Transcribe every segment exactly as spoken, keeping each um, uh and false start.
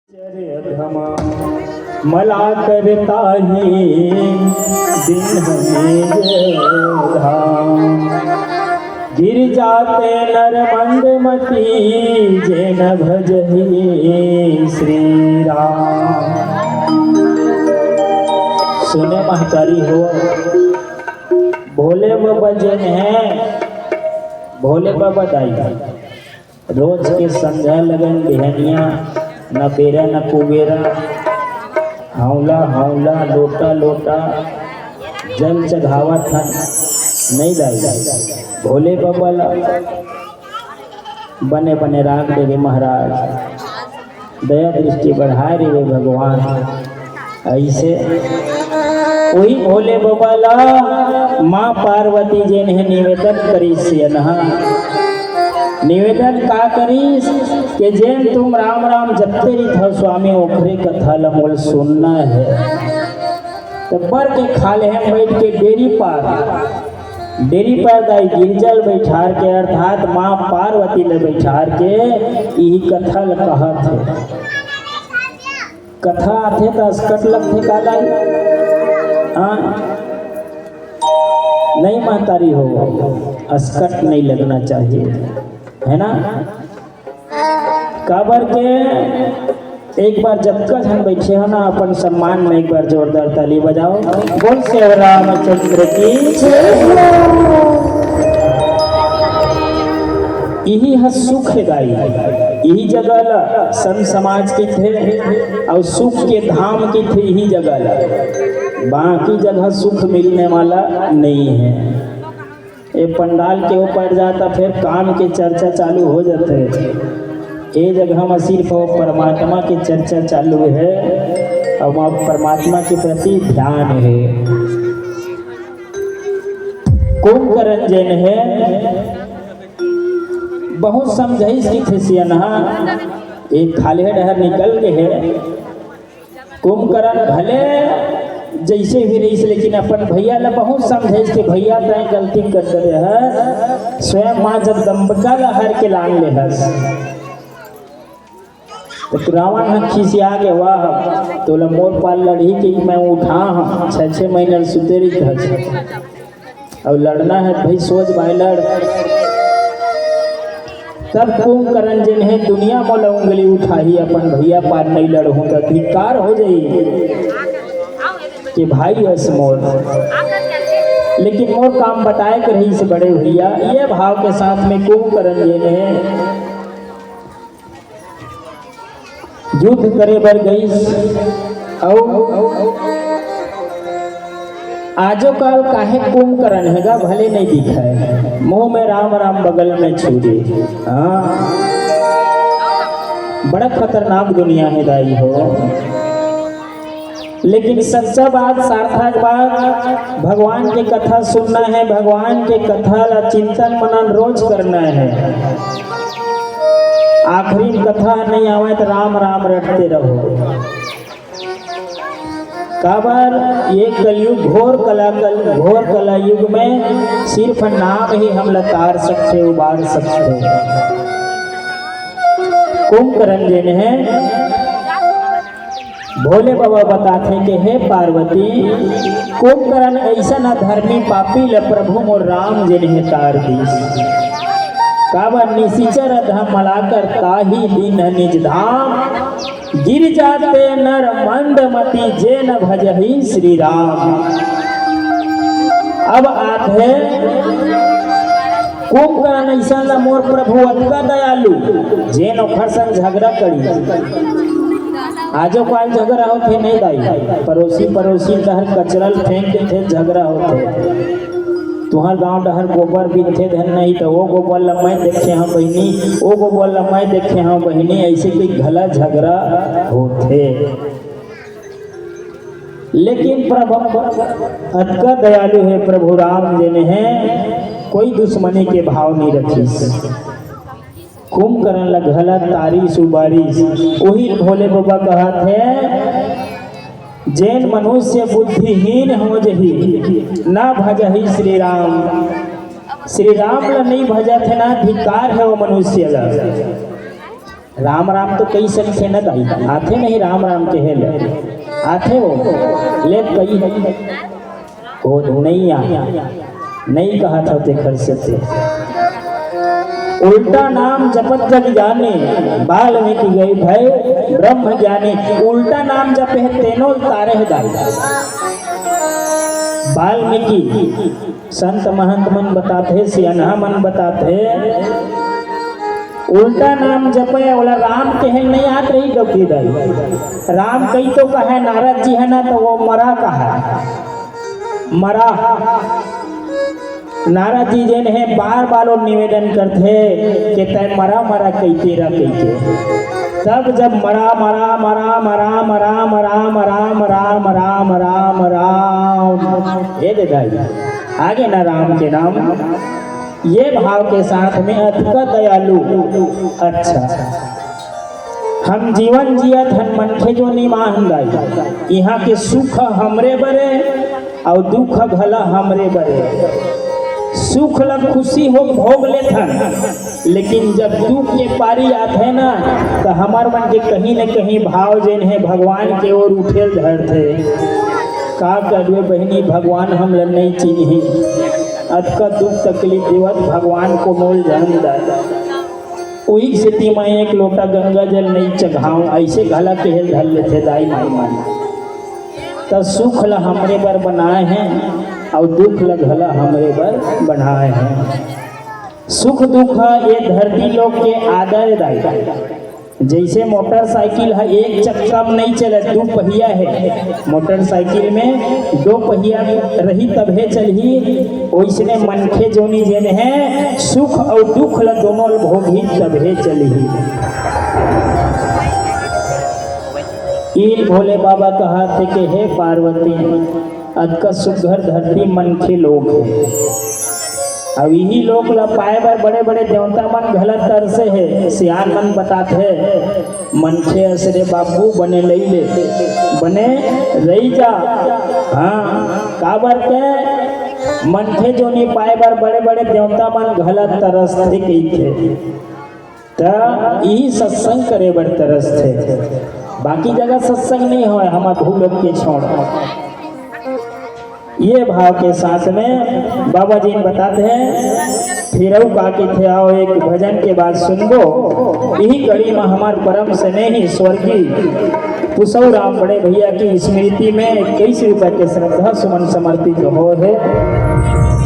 चर अधमा मला करता ही दिन हमें धाम। गिरजाते नर मंद मती, जे न भजही श्री राम। सुने महतारी हो, भोले बाबा जेन हे, भोले बाबा दाई रोज के संझा लगन बिहनिया, न बेरा न कुबेरा, हौला हौला, लोटा लोटा जल चघावत हन। नहीं दाई, भोले बाबा ला बने बने राख देवे महाराज, दया दृष्टि बढ़ाए देवे भगवान। ऐसे वही भोले बाबा ला माँ पार्वती जेन हे निवेदन करिस हे ना, निवेदन का करिस कि जेन तुम राम राम जपते रहिथव स्वामी, ओखरे कथा ला मोल सुनना हे। तो बर के खाल्हे म बैठ के डेरी पार, डेरी पार दाई गिरजा ल बैठार के, अर्थात माँ पार्वती ल बैठार के इही कथा ल कहत हे। कथा आथे त असकट लगथे का दाई? हाँ? नहीं महतारी हो, असकट नहीं लगना चाहिए, है ना? काबर के एक बार जतका झन बैठे हो ना, अपन सम्मान में एक बार जोरदार ताली बजाओ। बोल सेव रामचंद्र की जय हो। इही ह सुख हे दाई, इही जगह ला संत समाज कथे अउ सुख के धाम कथे इही जगह ला। बाकी जगह सुख मिलने वाला नहीं है। ए पंडाल के ऊपर जाता, फिर काम के चर्चा चालू हो जाथे। ए जगह म सिर्फ वो परमात्मा के चर्चा चालू हे अउ वहाँ परमात्मा के प्रति ध्यान हे। कुंभकर्ण जेन हे, बहुत समझाइस कि थे सियनहा, एक खाल्हे डहर निकल के हे। कुंभकर्ण भले जैसे भी रहिस, लेकिन अपन भैया ला बहुत समझाइस कि भैया तैं गलती कर डरे हस, स्वयं माँ जगदम्बिका ला हर के लान ले हस। तो रावण ह खिसिया के, वाह, तोला मोर पार लड़ही कि मैं उठा हूँ, छह छह महीना सुते रही हस। अउ लड़ना हे भाई, सोच भाई लड़। तब कुंभकर्ण जेन हे दुनिया मोला उंगली उठाही, अपन भैया पार नहीं लड़हूं त धिक्कार हो जाही कि भाई अस मोर। लेकिन मोर काम बताए के रहिस बड़े भैया, ये भाव के साथ में कुंभकर्ण जेन हे युद्ध करे बर गईस। अउ आजो काल काहे कुंभकर्ण हे गा, भले नहीं दिखाए, मुंह में राम राम बगल में छुरी। हाँ, बड़ा खतरनाक दुनिया हे दाई हो। लेकिन सच्चा बात, सार्थक बात, भगवान के कथा सुनना हे, भगवान के कथा ला चिंतन मनन रोज करना हे। आखिरी कथा नहीं आवे तो राम राम रटते रहो। काबर ये कलयुग घोर कला, कल घोर कला युग में सिर्फ नाम ही हमला तार सकथे, उबार सकथे। कुंभकर्ण जेन हे, भोले बाबा बताथे कि हे पार्वती, कुंभकर्ण अइसन अधर्मी पापी ल प्रभु मोर राम जेन हे तार दीस। काबर निसिचर अधम मला कर ताही दीन्ह निज धाम, गिरजाते नर मंद मती जे न भजही श्री राम। अब आथे कुंभकर्ण अइसन ला मोर प्रभु अतका दयालु, जेन ओखर संग झगड़ा करी। आजो काल झगड़ा होथे नहीं दाई, पड़ोसी पड़ोसी तहर कचरा ल फेंक देथे, झगड़ा होथे। तुहर गांव डहर गोबर बिनथे धन नहीं, त ओ गोबर ल मैं देखे हंव बहिनी, ओ गोबर ल मैं देखे हंव बहिनी, अइसे के घला झगड़ा होथे। लेकिन प्रभु अतका दयालु हे प्रभु राम जेन हे, कोई दुश्मनी के भाव नहीं रखिस। कुंभकर्ण ल घला तारिस उबारिस। उही भोले बाबा कहत हे, जेन मनुष्य बुद्धिहीन हो जही, ना भजही श्री राम। श्री राम ल नहीं भजत हे ना, धिक्कार हे वो मनुष्य ल। राम राम तो कहि सकथे न दाई, आथे नहीं राम राम कहे ले, आथे वो, ले कही, ओ धुनैया, नहीं कहा था तेखर से ते। उल्टा नाम जपत जग जानी, वाल्मीकि गए भए ब्रह्म ज्ञानी। उल्टा नाम जपे हे तेनो तारे हे दाई। वाल्मीकि संत महंत मन बताथे, सियनहा मन बताथे, उल्टा नाम जपे, ओला राम कहे नहीं आत रही डौकी दाई। राम कही तो कहे, नारद जी हे ना, तो वो मरा कहा, मरा। नारद जी जेन हे, बार बार वो निवेदन करथे कि तय मरा मरा कहिते रह कहिके। तब जब मरा मरा मरा मरा मरा मरा मरा मरा राम राम राम, हे दे दाई, आगे ना राम के नाम। ये भाव के साथ में अतका दयालु। अच्छा, हम जीवन जियत हन मनखे जोनी मा हन दाई, इहाँ के सुख हमरे बरे अउ दुख घला हमरे बरे। सुख ला खुशी हो भोग लेथन, लेकिन जब दुख के पारी आथे ना, त हमर मन के कहीं न कहीं भाव जेन हे भगवान के ओर उठेल धरथे। का करबे बहिनी, भगवान हमला नहीं चिन्ही, अतका दुख तकलीफ देवत भगवान को मोल जान दाई। उही सेती मैं एक लोटा गंगा जल नहीं चघाऊं, ऐसे घला केहेल धर लेथे दाई माई मन। त सुख ल हमरे बर बनाए हैं अउ दुख ल घला हमरे बर बनाए हैं। सुख दुख ह ये धरती लोक के आदर दाई। जैसे मोटरसाइकिल ह एक चक्का में नहीं चले, दू पहिया है। मोटरसाइकिल में दो पहिया रही तभे चलही, ओइसने मनखे जोनी जेन है सुख अउ दुख ल दोनों ल भोगही तभे चलही। ईल भोले बाबा कहा थे के हे पार्वती, अतका सुघर धरती मनखे लोक हे। अब इही लोक ल पाए बर बड़े-बड़े देवता मन घला तरसे हे। सियान मन बताथे, मनखे अस रे बाबू बने लई ले, बने रही जा। हाँ, काबर के मनखे जोनी पाए बर बड़े-बड़े देवता मन घला तरसथे कहिथे। त इही सत्संग करे बर तरसथे, बाकी जगह सत्संग नहीं होय, हमर भूलोक के छोड़। ये भाव के साथ में बाबा जी बताते हैं, फिर अउ का कहिथे, आओ एक भजन के बाद सुनबो। इही कड़ी में हमार परम स्नेही स्वर्गीय पुसौ राम बड़े भैया की स्मृति में इक्कीस रुपए के श्रद्धा सुमन समर्पित हो है।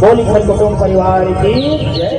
बोली खर कुटुंब परिवार की जय।